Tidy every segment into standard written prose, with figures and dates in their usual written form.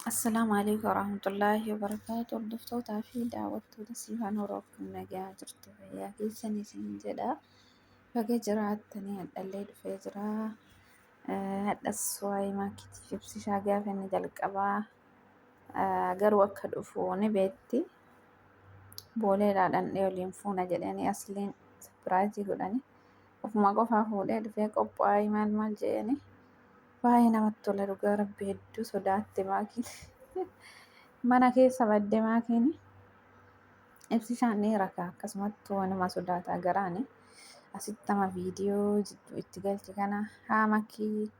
Assalaamu alaikum warahmatullaahi wabarakaatu. Hordoftootaa fi daawwattoota Siifan Horoo akkam nagaa jirtu fayyaa keessan isin jedha. Baga jiraattanii hadhallee dhufee jira. Hadhas waa'ee maakiitiif ibsishaa gaafa inni jalqabaa garuu akka dhufu ni beekti. Booleedhaa dhandhee waliin fuuna jedhanii asliin sapiraayizii godhanii ofuma qofaa fuudhee dhufee qophaa'ee maal maal jedhanii baay'ee namatti tola dhugaa rabbi hedduu sodaatte maakiin. Mana keessa badde maakiin ibsishaan ni raka akkasumatti wanuma sodaata garaani. Asitti ama viidiyoo jidduu itti galche kana haa makii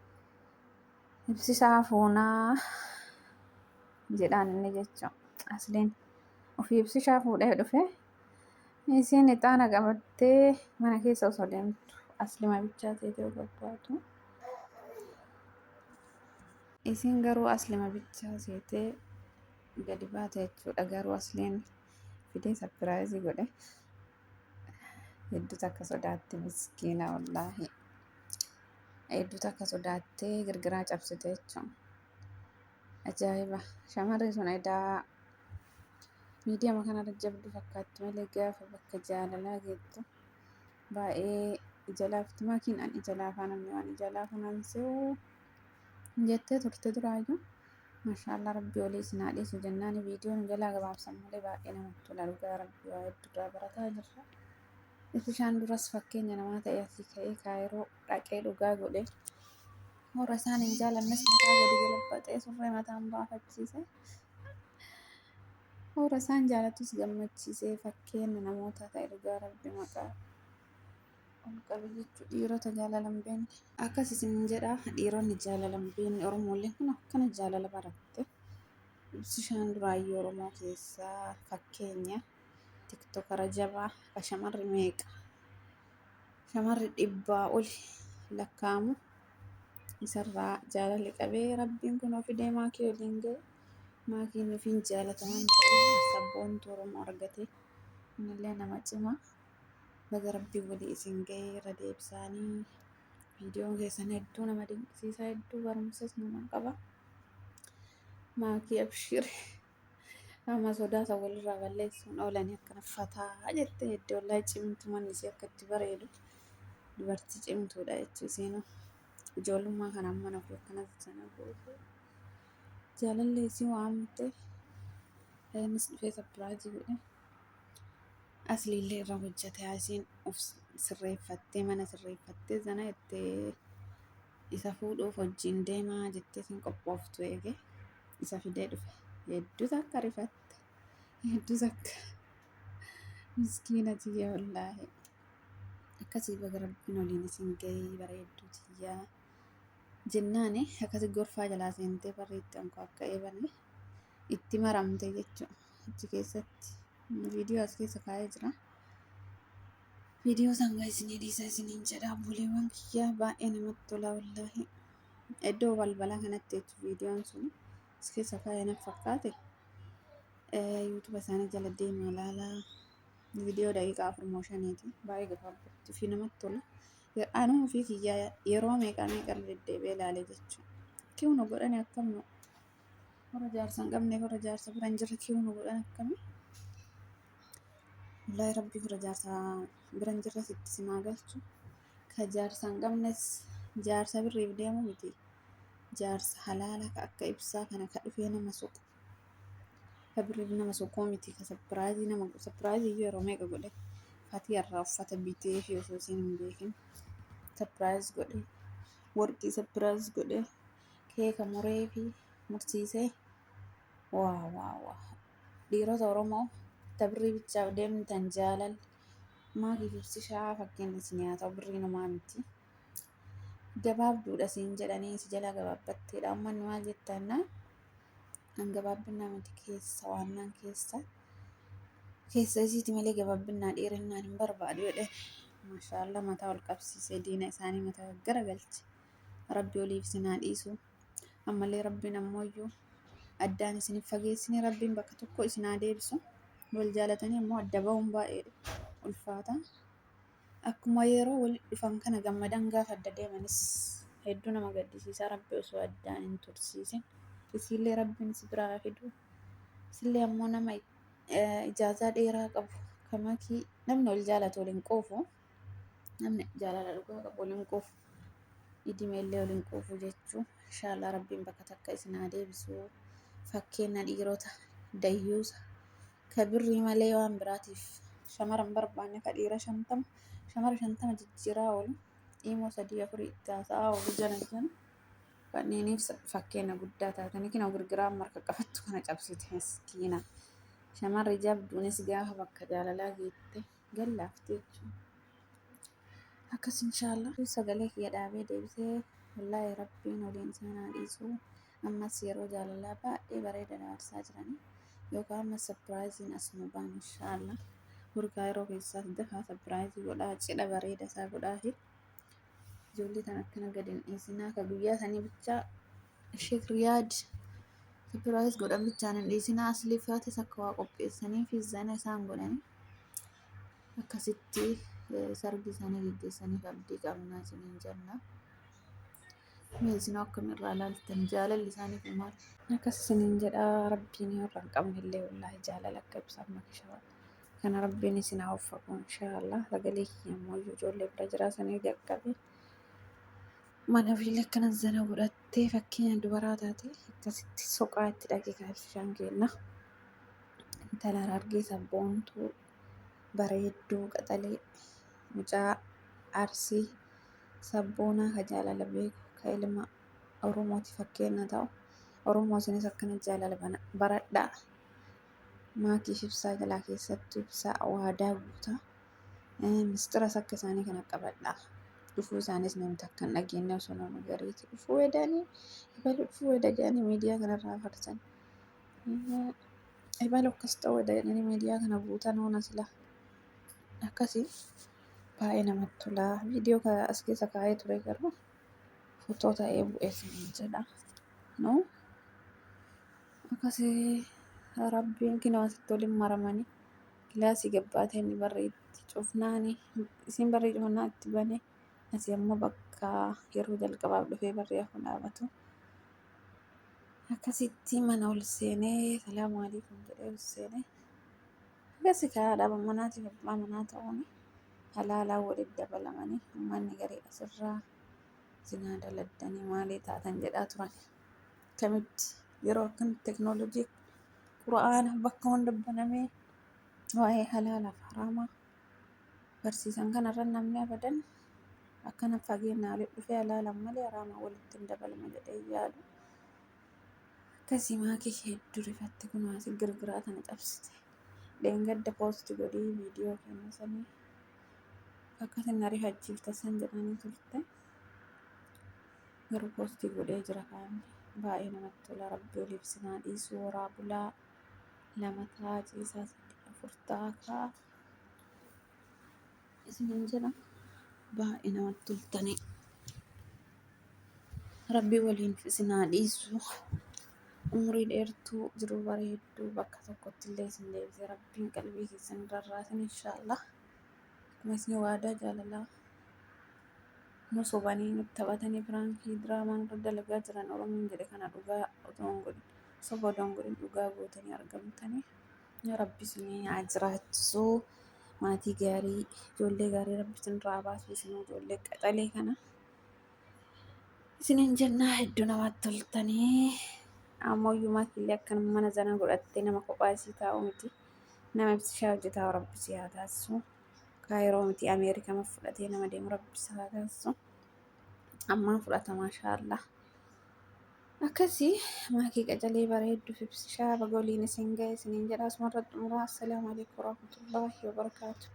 ibsisaa fuunaa jedhaan inni jechuun asliin ofii ibsishaa fuudhee dhufe isiin ixaana qabattee mana keessa osoo deemtu aslima bichaa teetee gabbaatu. Isiin garuu aslima bichaa seetee gadi baate jechuudha. Garuu asliin fidee sapiraayizii godhe. Hedduu takka sodaatte miskiina wallaahi. Hedduu takka sodaattee girgiraa cabsite jechuudha. Ajaa'iba! Shamarri sun edaa miidiyaa kanarra jabduu fakkaatti malee gaafa bakka jaalalaa geettu baay'ee ija laafti. Maakiin an ija laafaa namni waan ija laafu nan se'u jettee turte duraayyuu. Maashaallah rabbi olii isin haa dhiisu jennaan viidiyoon jalaa gabaabsan malee baay'ee namatti tola dhugaa rabbi waa hedduurraa barataa jirra. Ibsishaan duras fakkeenya namaa ta'e asii ka'ee kaayiroo dhaqee dhugaa godhe. Warra isaan hin jaalannes mataa gadi galabbaxee surree mataan baafachiise. Warra isaan jaalatus gammachiisee fakkeenya namoota ta'e dhugaa rabbi maqaa ol qabe jechuudha. Dhiirota jaalala hin beekne. Akkas isin jedha dhiironni jaalala hin beekne Oromooleen kun akkana jaalala baratte. Ibsishaan duraayyuu Oromoo keessaa fakkeenya tiktokara jabaa ka shamarri meeqa shamarri dhibbaa oli lakkaa'amu isarraa jaalalli qabee rabbiin kun fidee maakii waliin ga'e maakiin ofiin jaalatamaan ta'e sabboontuu Oromoo argate innillee nama cimaa. Baga rabbiin walii isin ga'e irra deebisaanii viidiyoon keessan hedduu nama dinqisiisa hedduu barumsas nama qaba. Maakii abshir amma sodaasa walirraa balleessuun oolanii akkana fataa jette hedduu wallaahi cimtu manni isii akka itti bareedu dubartii cimtuudha jechuu isiinuu ijoollummaa kana mana ofii akkana sana goote jaalalli isii waamte innis dhufee sapiraayizii godhe. Asliillee irra hojjate asiin of sirreeffattee mana sirreeffattee zana jettee isa fuudhuuf wajjin deemaa jettee isin qophooftu eege isa fidee dhufe. Hedduu takka rifatte. Hedduu takka miskiina tiyya wallaahi. Akkasii baga rabbiin waliin isin gahee bareedduu tiyyaa jennaani akkasii gorfaa jalaa seentee barreetti anko akka eebanne itti maramte jechuudha achi keessatti. Viidiyoo as keessa kaa'ee jira. Viidiyoo sangaa isinii dhiisa isiniin jedha obboleewwan kiyyaa baay'ee namatti tola wallaahi. Iddoo balbalaa kanatti jechuun viidiyoon sun as keessa kaa'ee na fakkaate. Yuutuuba isaanii jala deemaa ilaalaa. Viidiyoo daqiiqaa 4 moo 5ti. Baay'ee gabaabatti fi namatti tola. Anuu fi kiyyaa yeroo meeqa meeqa irra deddeebi'ee ilaalee jechuudha. Kiwnu godhani akkam nu warra jaarsa hin qabneef warra jaarsa bira hin jirre kiwnu godhan akkamii. Wallaahi rabbi warra jaarsa bira hin jirre sitti simaa galchu. Ka jaarsa hin qabnes jaarsa birriif deemu miti. Jaarsa halaala ka akka ibsaa kana ka dhufee nama soqu. Ka birriif nama soquu miti. Ka sapiraayizii nama sapiraayizii iyyuu yeroo meeqa godhe. Fatii irraa uffata bitee fi osoo isiin hin beekin sapiraayiz godhe. Warqii sapiraayiz godhe. Keeka muree fi mursiisee. Waa waa waa. Dhiirota Oromoo ta birrii bichaaf deemtan jaalal maakiif ibsishaa fakkeenya isin haa ta'u birriin homaa miti. Gabaabduudha siin jedhanii si jalaa gabaabbatteedha. Uummanni maal jettannaa an gabaabbinnaa miti keessa waannaan keessa keessa isiiti malee gabaabbinnaa dheerinnaan hin barbaadu jedhe. Maashaallah mataa ol qabsiisee diina isaanii mataa garagalche. Rabbi oliif isin haa dhiisu. Ammallee rabbiin ammoo addaan isin hin fageessine rabbiin bakka tokko isin haa deebisu. Wal jaalatanii ammoo adda bahuun baay'ee ulfaata. Akkuma yeroo wal dhufan kana gammadan gaafa adda deemanis hedduu nama gaddisiisa rabbi osoo addaan hin tursiisin. Isiillee rabbiin si biraa fidu. Isillee ammoo nama ijaazaa dheeraa qabu kamakii namni wal jaalatu waliin quufu. Namni jaalala dhugaa qabu waliin quufu. Idimeellee waliin quufu jechuu. Inshaallah rabbiin bakka takka isin haa deebisu. Fakkeenya dhiirota dayyuusa ka birrii malee waan biraatiif shamara hin barbaanne ka dhiira 50 shamara 50 jijjiiraa oolu dhiimoo sadii afurii itti haasa'aa oolu jana jana kanneeniif fakkeenya guddaa taatanii kina girgiraan marka qabattu kana cabsite miskiina. Shamarri jabduunis gaafa bakka jaalalaa geette gallaafti jechuudha. Akkas inshaallah. Sagalee kiyya dhaabee deebisee wallaahi rabbiin waliin isaan haa dhiisu. Ammas yeroo jaalalaa baay'ee bareeda dabarsaa jiranii yookaan amma sapiraayiziin as nu baan inshaallah. Burgaa yeroo keessaas dafaa sapiraayizii godhaa cidha bareeda isaa godhaa fi ijoollee tan akkana gadi hin dhiisinaa ka guyyaa sanii bichaa Sheek Riyaad sapiraayiz godhan bichaan hin dhiisinaa aslii faatis akka waa qopheessanii fi zana isaan godhanii akkasitti sargii isaanii geggeessaniif abdii qabna isiniin jenna. Mee isinoo akkamirraa ilaaltan jaalalli isaanii kun maal? Akkas isiniin jedha rabbiin warra hin qabne illee wallaahi jaalala akka ibsaaf makishaa kana rabbiin isin haa uffaqu inshaallah. Sagalee kiyya immoo ijoollee bira jiraa sanii qaqqabe. Mana ofiillee akkana zana godhattee fakkeenya dubaraa taate akkasitti soqaa itti dhaqee kaabsishaan kenna. Intala Harargee sabboontuu bareedduu qaxalee mucaa Arsii sabboonaa ka jaalala beeku ka ilma Oromooti fakkeenya ta'u. Oromoo isinis akkana jaalala baradhaa. Maatiif ibsaa jalaa keessattuu ibsaa waadaa guutaa. Mistiras akka isaanii kana qabadhaa. Dhufuu isaanis namni takka hin dhageenye osoo nama gariiti dhufuu hedanii ebalu dhufuu heda jedhanii miidiyaa kanarraa farsan. Ebalu akkas ta'uu heda jedhanii miidiyaa kana guutan hoona sila. Akkasii baay'ee namatti tola. Viidiyoo kana as keessa kaa'ee ture garuu fotoo ta'ee bu'ee isiniin jedha. No? Akkasii rabbiin kinoo asitti waliin maramanii kilaasii gabbaatee inni barri itti cufnaani isiin barrii cufnaa itti bane asii ammoo bakka yeroo jalqabaaf dhufee barrii hafu dhaabatu. Akkasitti mana ol seenee salaamu alaikum jedhee ol seenee akkasi karaa dhaaba manaatiif abbaa manaa ta'uun halaalaa walitti dabalamanii uummanni garii asirraa zinaa daladdanii maalii taatan jedhaa turan. Akkamitti yeroo akkan teknoolojii qura'aana bakka hunda banamee waa'ee halaalaaf haraamaa barsiisan kanarra namni abadan akkana fageenya walitti dhufee halaalaan malee haraamaa walitti hin dabalama jedhee yaadu. Akkasii maakii hedduu rifatte kun asii girgiraa tana cabsite. Dheengadda poosti godhii viidiyoo kenna sanii akkasin na rifachiifta san jedhanii turte. Garuu poostii godhee jira kaanni baay'ee namatti tola rabbi oliif sinaa dhiisuu horaa bulaa lama ta'aa ciisaa sadii afur ta'aa ka'a isiniin jedha baay'ee namatti toltanii. Rabbi waliin isin haa dhiisu. Umurii dheertuu jiruu bareedduu bakka tokkotti illee isin deebisee rabbiin qalbii keessan hin rarraasin inshaallah. Akkuma isin waadaa jaalalaa nu sobanii nutti taphatanii piraankii diraamaa nurra dalagaa jiran Oromoon jedhe kana dhugaa otoo hin godhin soba otoo hin godhin dhugaa gootanii argamtanii. Rabbi isinii haa jiraachisu. Maatii gaarii ijoollee gaarii rabbi isinirraa haa baasu isinuu ijoollee qaxalee kana. Isiniin jennaa hedduu namatti toltanii. Ammoo maakillee akkan mana sana godhattee nama kophaa isii taa'u miti. Nama ibsishaa hojjetaa rabbi si haa taasisu. Kaayiroo miti Ameerikaa fudhatee nama deemu rabbi si haa taasisu. Ammaan fudhata maashaallah. Akkasii maakii qacalee bareedduuf ibsishaa baga waliin isin ga'e isiniin jedha asumarratti xumuraa. Assalaamu alaikum warahmatullaahi wabarakaatu.